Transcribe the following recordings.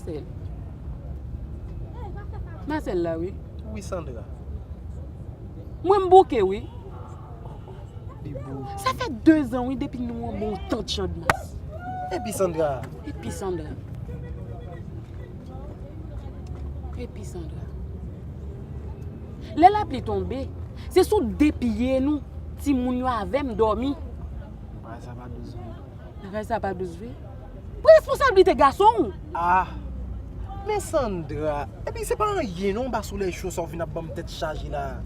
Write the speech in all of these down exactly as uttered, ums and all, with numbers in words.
Marcel. Marcel la, wi. Wi, Sandra. Mwen m bouke, wi. Li bouke. Sa fè dezan, wi, depi nou anba yon tant Channmas. Epi Sandra. Epi Sandra. Epi Sandra. Lè lapli tonbe, se sou de pye nou, timoun yo avè m dòmi. Bagay sa pa douz vre. Bagay sa pa douz vre. Pran responsablite gason w. Ah. Men Sandra, epi se pa anyen non, anba solèy cho sa w vin ap ban m tèt chaje la.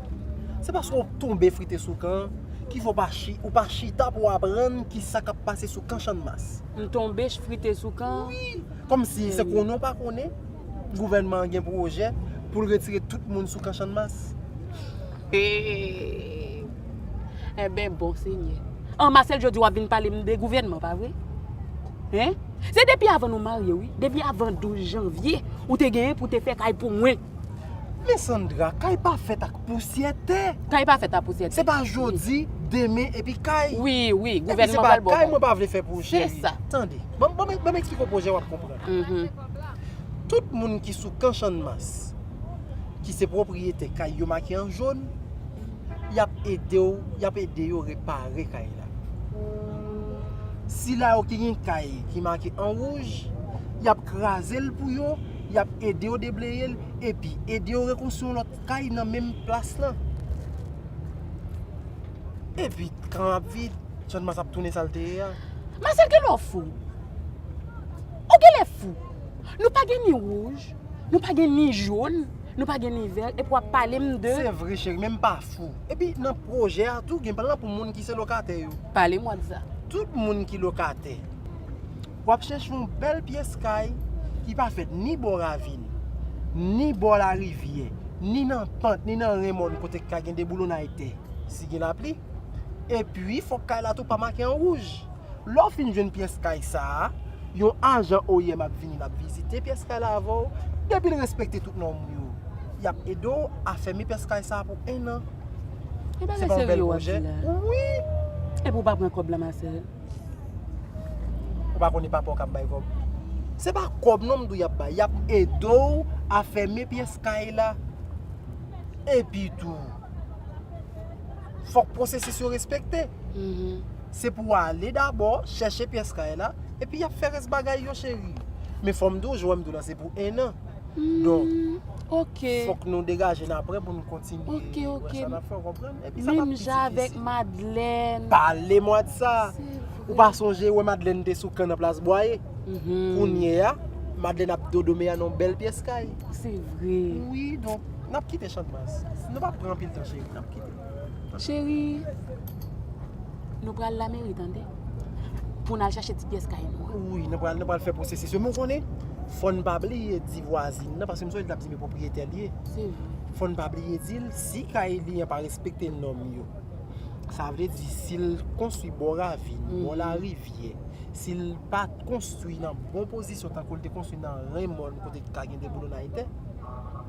Se paske w tonbe frite sou kan ki fè w pa chi, ou pa chita pou w aprann ki sa k ap pase sou kan Channmas. M tonbe frite sou kan. Wi, kòmsi se konnen w pa konnen, gouvènman an gen pwojè pou l retire tout moun sou kan Channmas. Enben, bon Senyè. An, Marcel, jodi w ap vin pale m de gouvènman, pa vre? Hen? Se depi avan nou marye, wi. Depi avan douz janvye, ou te genyen pou te fè kay pou mwen. Men Sandra, kay pa fèt ak pousyè tè. Kay pa fèt ak pousyè tè. Se pa jodi, demen, epi kay. Wi, wi, gouvènman pral ba w kay. Epi se pa kay mwen pa vle fè pou ou, cheri. Se sa. Tande, ban m, ban m, ban m eksplike w pwojè w ap konprann. Mhm. Tout moun ki sou kan Channmas, ki se pwopriyetè kay yo make an jòn, y ap ede w, y ap ede yo repare kay la. Sila yo ki gen kay ki make an wouj, y ap kraze l pou yo, y ap ede yo debleye l, epi ede yo rekonstwi yon lòt kay nan menm plas lan. Epi, kan ap vide, Channmas ap tounen sa l te ye a. Marcel, genlè w fou. Ou genlè fou. Nou pa gen ni wouj, nou pa gen ni jòn, nou pa gen ni vè, epi w ap pale m de. Se vre, cheri, men m pa fou. Epi, nan pwojè a tou, gen plan pou moun ki se lokatè yo. Pale mwa de sa. Tout moun ki lokatè, w ap chèche yon bèl pyès kay ki pa fèt ni bò ravin, ni bò larivyè, ni nan pant, ni nan ren mòn kote k ka gen deboulonnay tè si gen lapli. Epi, fòk kay la tou pa make an wouj. Lè w fin jwenn pyès kay sa a, yon ajan O I M ap vini, l ap vizite pyès kay la avè w. Depi l respekte tout nòm yo, y ap ede w afèmi pyès kay sa a pou en an. Se pa yon bèl pwojè? Wi. Epi w pa pran kòb la, Marcel? Ou pa konnen papa w k ap bay kòb? Se pa kòb non m di w y ap bay. Y ap ede w afèmi pyès kay la. Epi tou, fòk pwosesis yo respekte. Mhm. Se pou w ale dabò, chèche pyès kay la, epi y ap fè rès bagay yo, cheri. Men fò m di w, jan m di w la, se pou en an. Donk, fòk nou degaje n apre pou n kontinye wè sa n ap fè, w konprann? Epi sa p ap pi difisil. Menm jan avèk Madlèn. Pale mwa de sa. Ou pa sonje wè Madlèn te sou kan nan plas Bwaye? Kounye a, Madlèn ap dodomen a nan yon bèl pyès kay. Se vre. Wi, donk, n ap kite Channmas. Nou p ap pran anpil tan, cheri, n ap kite. Cheri, nou pral lameri, tande? Pou n al chache ti pyès kay nou an. Wi, nou pral, nou pral fè pwosesis yo. Men w konnen, fò n pa bliye di vwazin nan, paske m sonje l t ap di men pwopriyetè l ye. Se vre. Fò n pa bliye di l, si kay li an pa respekte nòm yo, sa vle di, si l konstwi bò ravin, bò larivyè, si l pa konstwi nan bon pozisyon tankou l te konstwi nan ren mòn kote ki ka gen deboulonnay tè,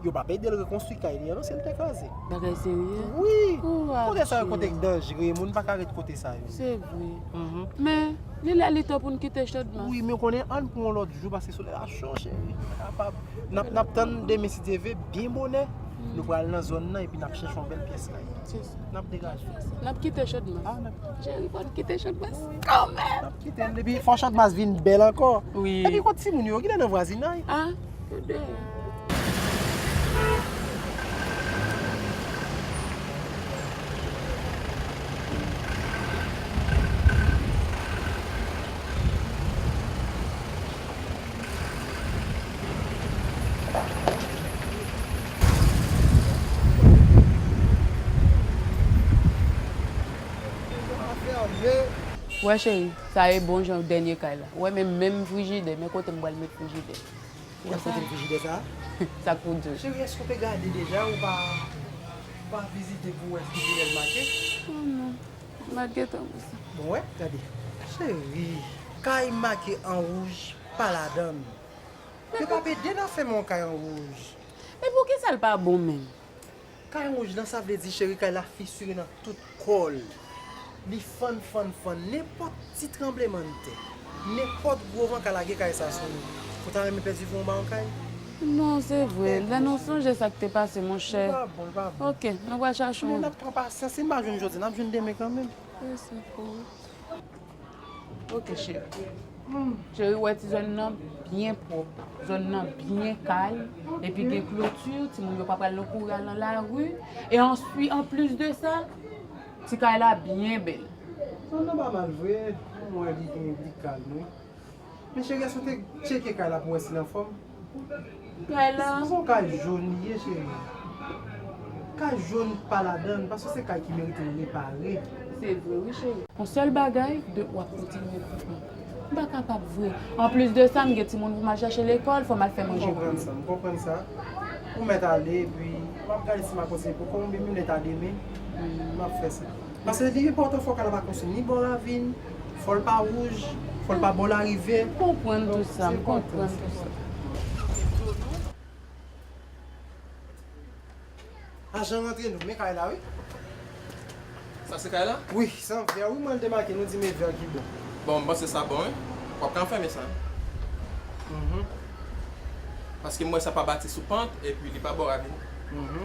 yo p ap ede l rekonstwi kay li an non si l te kraze. Bagay serye? Wi! Kote sa yo kote k danjre, moun pa ka ret kote sa yo. Se vre. Men, li lè li tan pou n kite Channmas. Wi, men w konnen, ann pou yon lòt jou, paske solèy la cho, cheri. N ap, n ap tann demen, si Dye vle, byen bonè. Nou pral nan zòn nan epi n ap chèche yon bèl pyès kay. Se sa. N ap degaje. N ap kite Channmas. Ah, n ap kite. Cheri, fò n kite Channmas kanmenm. N ap kite l epi fò Channmas vin bèl ankò. Wi. Epi kot timoun yo? Kilè nan vwazinay? Ah, yo deyò. Wè cheri, sa e bon jan dènye kay la. Wè men menm frijidè, men kote m pral met frijidè. Wè kote frijidè sa? Sa k pou di w? Cheri, èske w te gade deja? Ou pa, ou pa vizite pou wè si frijidè l make? Oh non. M pa t gentan wè sa. Bon, wè, gade. Cheri, kay make an wouj pa ladan l. Yo p ap ede nan fèmen yon kay an wouj. Men poukisa l pa bon menm? Kay wouj lan, sa vle di, cheri, kay la fisire nan tout kò l. Li fann, fann, fann. Nenpòt ti tranblemanntè, nenpòt gwo van ka lage kay sa sou nou. Ou ta renmen pèdi vi w anba yon kay? Non, se vre. Lè nou sonje sa k te pase, monchè. Li pa bon, li pa bon. Ok, nou pral chache yon. Men n ap pran pasyans, si n pa jwenn jodi, n ap jwenn demen kanmenm. Se sa, pou ou. Ok, cheri. Cheri, ou wè ti zòn nan byen pwòp. Zòn nan byen kal. Epi gen kloti, timoun yo pa pral nan kouri al nan lari. E answi, anplis de sa, ti kay la byen bèl. Zòn nan pa mal vre. Mwen wè li gen, li kalm, wi. Men cheri, èske w te tcheke kay la pou wè si l anfòm? Kay la. Se yon kay jòn li ye, cheri. Kay jòn pa ladan l, paske se kay ki merite repare. Se vre, wi, cheri. Yon sèl bagay, de w ap kontinye pou mwen. M pa kapab vre. Anplis de sa, m gen timoun pou m al chache lekòl, fò m al fè manje pou yo. M konprann sa, m konprann sa. Ou mèt ale, epi m ap gade si m ap kontinye pou kòm oubyen menm lè ta demen, m ap fè sa. Paske li enpòtan fò kay la pa konstwi ni bò ravin, fò l pa wouj, fò l pa bò larivyè. M konprann tou sa, m konprann tou sa. Ajan rantre nou, men kay la wi. Sa se kay la? Wi, se an vè wi, mwen te make nou di men vè ki bon. Bon, m panse sa bon wi. W ap ka fèmen sa. Mhm. Paske m wè sa pa bati sou pant epi li pa bò ravin. Mhm.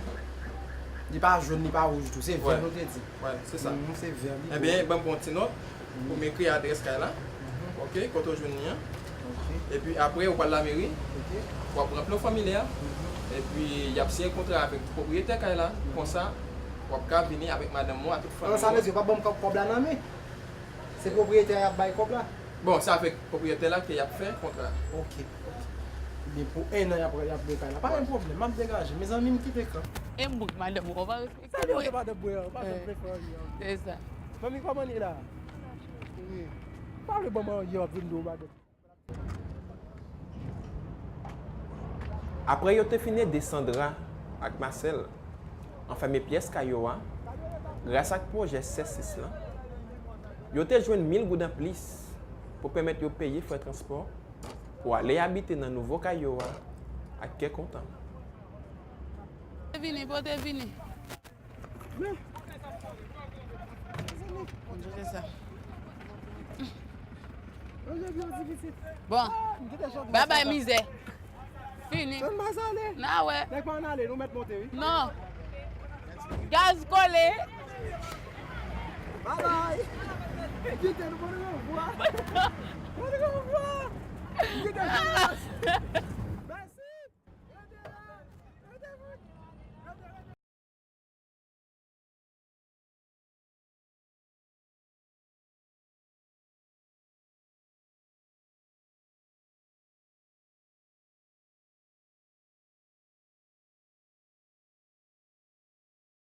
Li pa jòn, li pa wouj tou, se vè nou te di. Wè, se sa. Mhm, se vè li. Ebyen, ban m pran yon ti nòt pou m ekri adrès kay la. Mhm. Ok, kote w jwenn li an. Ok. Epi apre, ou pral lameri. Ok. W ap ranpli yon fòmilè. Mhm. Epi, y ap siyen kontra avèk pwopriyetè kay la. Mhm. Konsa, w ap ka vini avèk madanm ou ak tout fanmi ou. Sa vle di, yo p ap ban m kòb, kòb la nan men? Se pwopriyetè a y ap bay kòb la? Bon, se avèk pwopriyetè la ke y ap fè kontra. Ok, ok. Ebyen, pou en an, y ap, y ap lwe kay la. Pa gen pwoblèm, m ap degaje. Mezanmi, m kite kan. E m bout madanm ou, ou pa respekte mwen. Sa li, ou te pa dwe bwè, ou pa dwe fè anyen. Se sa. Fanmi, kòman li la? Wi. Pa vle ban m anyen, w ap vin di w madanm. Apre yo te fin ede Sandra ak Marcel anfèmen pyès kay yo a, gras ak pwojè sèsis lan, yo te jwenn mil goud anplis pou pèmèt yo peye frè transpò pou ale abite nan nouvo kay yo a ak kè kontan. Pote vini, pote vini. Bon, babay mizè. Fini. N a wè. Nèg pa ann ale, nou mèt monte wi. Non. Gaz kole. Babay. Kite nou, bon nou vwa. Bon nou vwa. Kite nou.